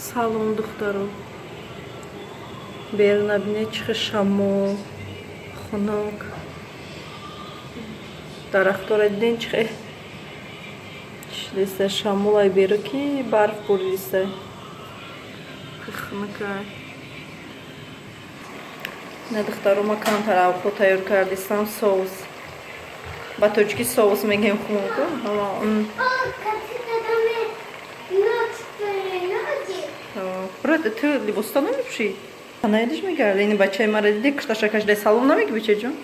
Салом, духтаро. Берун набинед, чӣ хел шамол, хунук. Дарахтора диден, чӣ хел шидиста шамолай беру, ки барф буриста. Хунукай. На, духтаро, ма камтар авқот тайёр кардистам, соус. Ба тоҷикӣ соус мегем хунуку. Брат, ту либоста намепӯшӣ? Наедиш мегарда. Ини бачаи мара диди, кушташа кашида. Салом намеги, бачаҷон?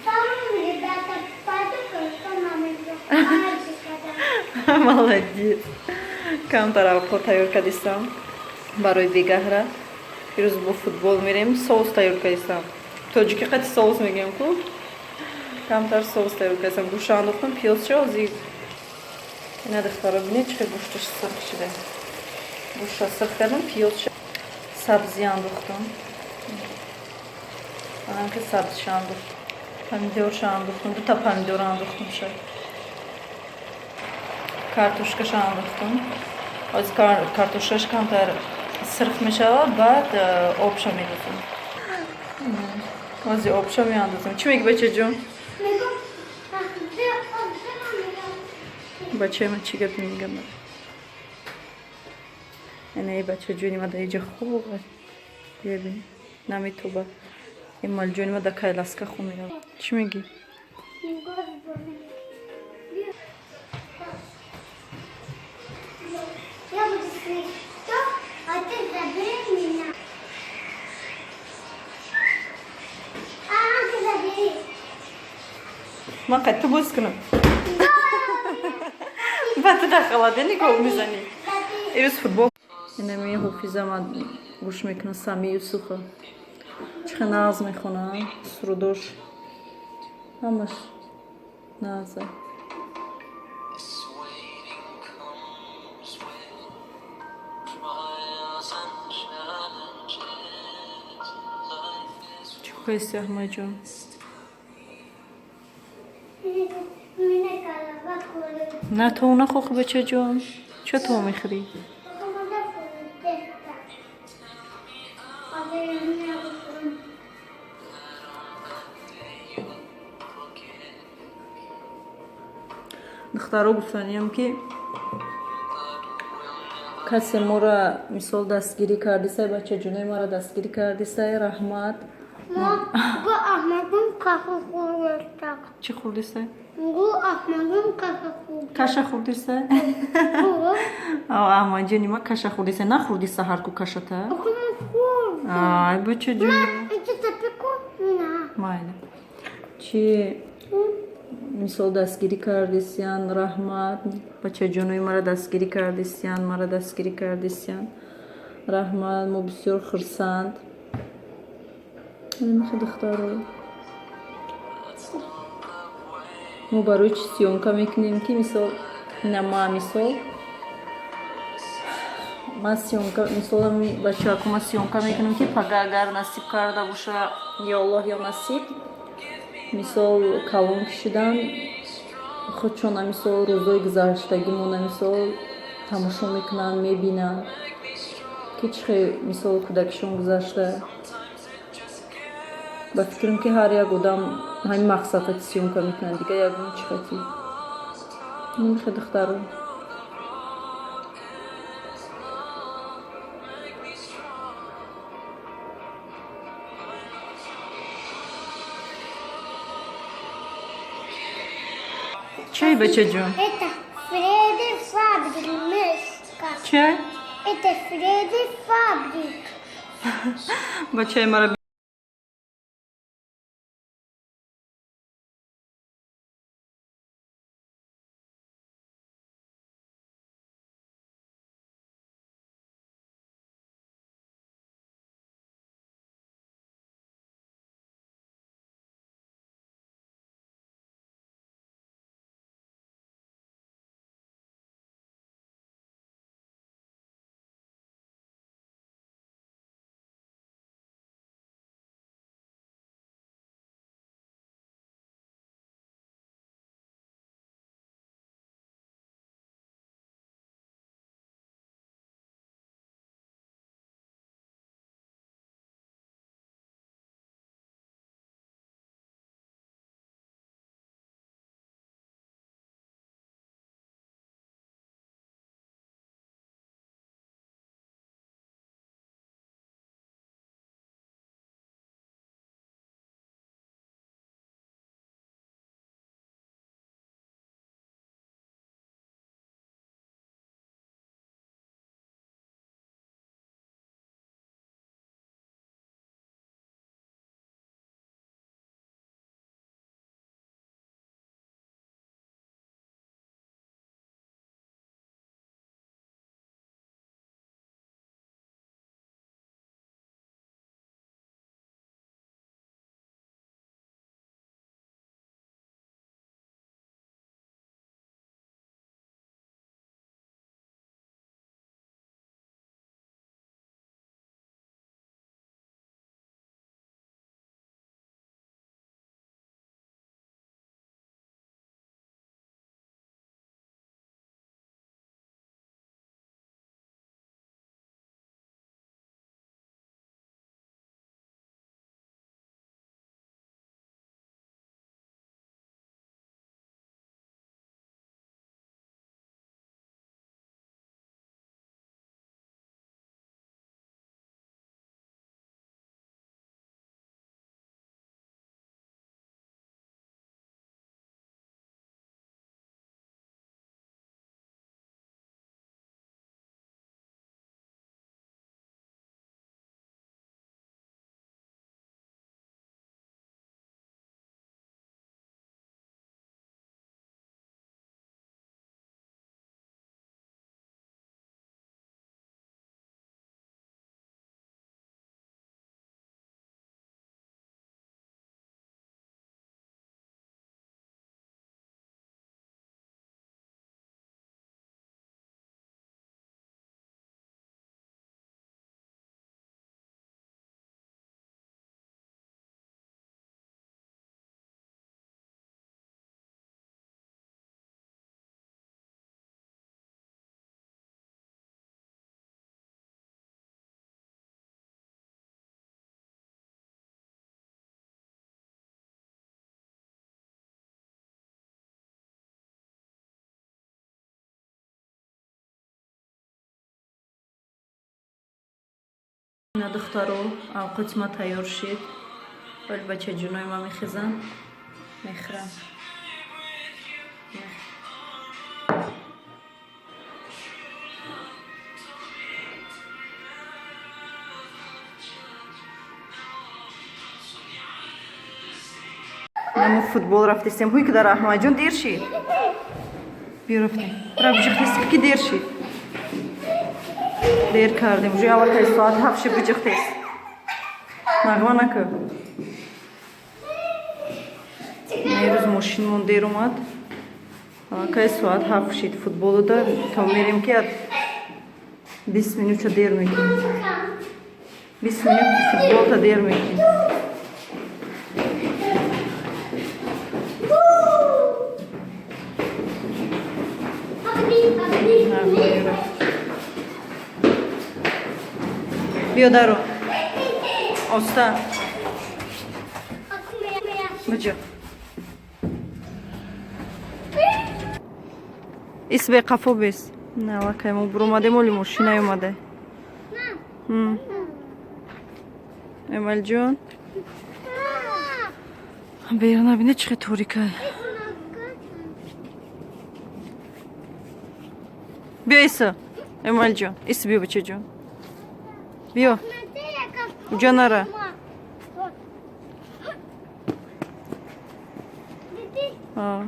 Молодец. Камтар авқот тайёр кардистам барои бегаҳра. Ирӯз бо футбол мерем, соус тайёр кардистам. Тоҷикӣ қати соус мегӯем ку. Камтар соус тайёр кардистам. Гӯшта андохтам, пиёзча ози. Ина, духтаро, бинед, чӣ хел гӯшташ сирх шуда. Гӯшта сирх кардам, пиёзча, сабзӣ андохтам. Манам ки сабзиша андохтам. Помидорша андохтам, дута помидор андохтам ша. Картошкаша андохтам. Оз картошкаш камтар сирх мешавад, баъд обша мендозам. Ози обша меандозам. Чӣ меги, бачаҷон? Бачаи ман чӣ гап мегам? Ина, бачаҷони ма дар иҷа хоб. Бибин, наметоба. Эмалҷони ма дар коляска хоб меравад. Чӣ мегӣ? Я буду что, а ты забери меня. А, ты забери. Ман қад ту боз кунам. Ба ту дар холодильник об мезанӣ. Ирӯз футбол. Инами ҳофиза ман гӯш мекунам, Сами Юсуфа. Чӣ хел нағз мехонам, сурудош. Ҳамаш нағза. This waiting comes with trials and challenges. Life is Чӣ хоҳисти, Аҳмадҷон? Меня голова колет. На, то нахохӣ, бачаҷон. Чо то мехӯрӣ? Голова колет. А вы меня колет. Forget. Духтаро, гуфтаниям, ки касе моро, мисол, дастгирӣ кардисай, бачаҷонои маро дастгирӣ кардисай, раҳмат. Гу Ахмадун каша хӯрдак. Чӣ хӯрдисай? Гу Ахмадун каша хӯрд. Каша хӯрдисай? Аҳмадҷони ма каша хӯрдисай. Нахӯрди саҳар ку кашата? Хӯрд. Ай, бачаҷони. Майли. Чӣ, мисол, дастгирӣ кардисиян, раҳмат. Бачаҷонои маро дастгирӣ кардисиян, маро дастгирӣ кардисиян. Раҳмат, мо бисёр хурсанд. Мехе, духтаро. Мо барои чӣ съёмка мекунем, ки, мисол, ина ма, мисол, ман съёмка, мисол, бачаҳако, ман съёмка мекунам, ки пага, агар насиб карда боша, ё Аллоҳ, ё насиб, мисол, калон ки шудан, худшона, мисол, рӯзои гузаштагимона, мисол, тамошо мекунанд, мебинанд, ки чӣ хел, мисол, кӯдакишон гузашта. Ба фикрам, ки ҳар як одам ҳамин мақсадҳо съёмка мекунад, дига ягон чӣ хати. Мехе, духтаро. Make me strong. Чай, бачаҷон? Это Фредди Фабрик, мышка. Чай? Это Фредди Фабрик. Бачаи маро. Ина, духтаро, авқоти ма тайёр шид. Вали бачаҷунои ма мехезанд, мехӯрам. Мо футбол рафтесем. Ҳуй, ки дар Аҳмадҷон дер шид. Биё, рафтем. Ра, биҷихтес, ки дер шид. Дер кардем. Уже аллакай соат 7 шид, биҷихтес. Нағма накӯ. Ирӯз мошинмон дер омад. Аллакай соат 7 шид. Футболу да то мерем, ки 20 минутча дер мекунем. 20 минут футболта дер мекунем. Биё, даро. Оста. Биҷо. Ис, бе қафо бес. Не, аллакай мо буромадем, оли мошина омада. Эмалҷон. Берун набине, чӣ хел торика. Биё, Иса. Эмалҷон. Ис, биё, бачаҷон. Биё. Уҷа нара. А.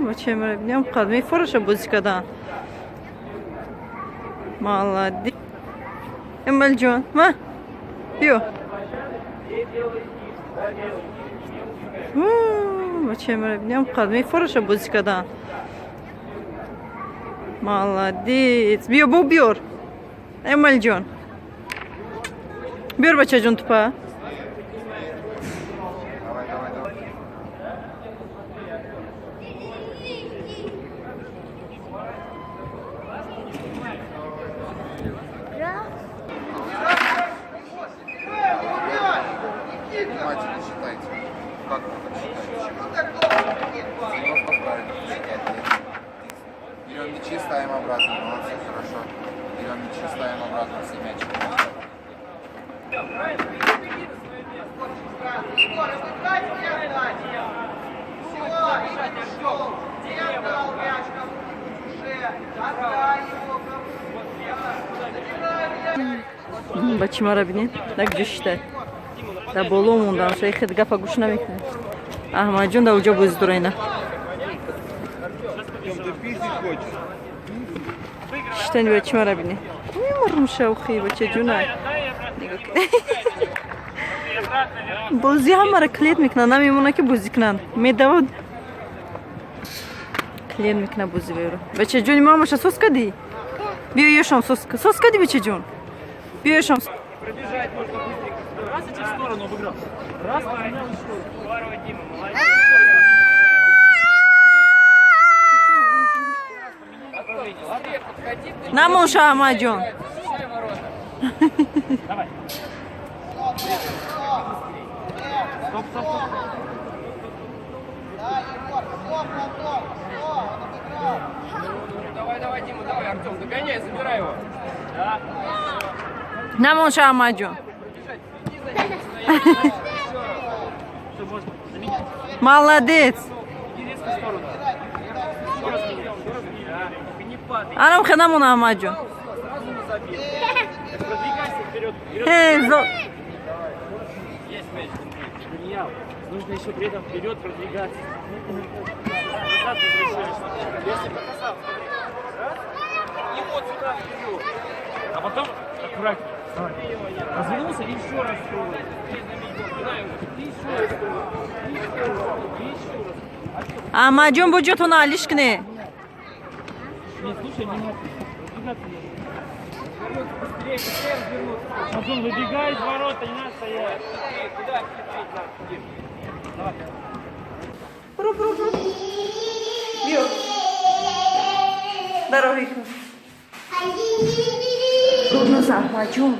Бачаи мара бинем, қад мефораша бозӣ кардан. Молодец. Эмалҷон, ма. Биё. Бачаи мара бинем, қад мефораша бозӣ кардан. Молодец. Биё, бо биёр. Эмалҷон. Биёр, бачаҷон, тупа. Давай, давай, давай. Внимательно считайте. Как вы так считаете? Семенов правильно считает. Берем мячи, ставим обратно. Молодцы, хорошо. Берем мячи, ставим обратно все мячики. Егор, обыграть и отдать. Все, и ушел. Ты отдал мяч кому-нибудь уже. Отдай его кому-нибудь. Забирай мяч. Бачи мара бинед, як ҷо шитай. Дар боло мондам, шои хед гапа гӯш намекунад. Аҳмадҷон дар уҷо бозӣ дора, ина. Ты пиздить хочешь? Шитани бачи мара бинед. Мемурм шавхи, бачаҷуна. Нигоҳ кунед. Бозӣ ҳамаро клет мекунад, намемона, ки бозӣ кунанд. Медавад, клет мекунад бозӣ беро. Бачаҷони мамаша сос кардӣ? Биё, ёшам сос сос кардӣ, бачаҷон? Биё, ёшам. Пробежать можно быстренько. Раз и в сторону обыграл. Раз, поменял еще. Здорово, Дима, молодец. Намон ша, Аҳмадҷон. Давай. Стоп, стоп, стоп. Да, Егор, все, Платон, все, он обыграл. Давай, давай, Дима, давай, Артем, догоняй, забирай его. Да. Намон ша, Аҳмадҷон. Все, можно. Заменять. Молодец. Иди резко в сторону. Еще раз меняй, еще раз меняй. Да. Только не падай. Анам хе намон, Аҳмадҷон. Сразу на забил. Продвигайся вперед. Вперед. Э, зо. Есть мяч. Поменял. Нужно еще при этом вперед продвигаться. Назад возвращаешься. Я тебе показал. Смотри. Раз. И вот сюда вперед. А потом аккуратнее. Давай. Развернулся и еще раз в сторону. И еще раз в сторону. И еще раз. И еще раз. Аҳмадҷон, бо ҷотона алиш кне. Не, слушай внимательно. Продвигаться нужно. Быстрее, быстрее развернуться. Шазун, выбегай из ворота, не надо стоять. Куда хитрить надо, Дим? Давай. Буру, буру, буру. Биё. Дароҳи кун. Рудназ, Аҳмадҷон.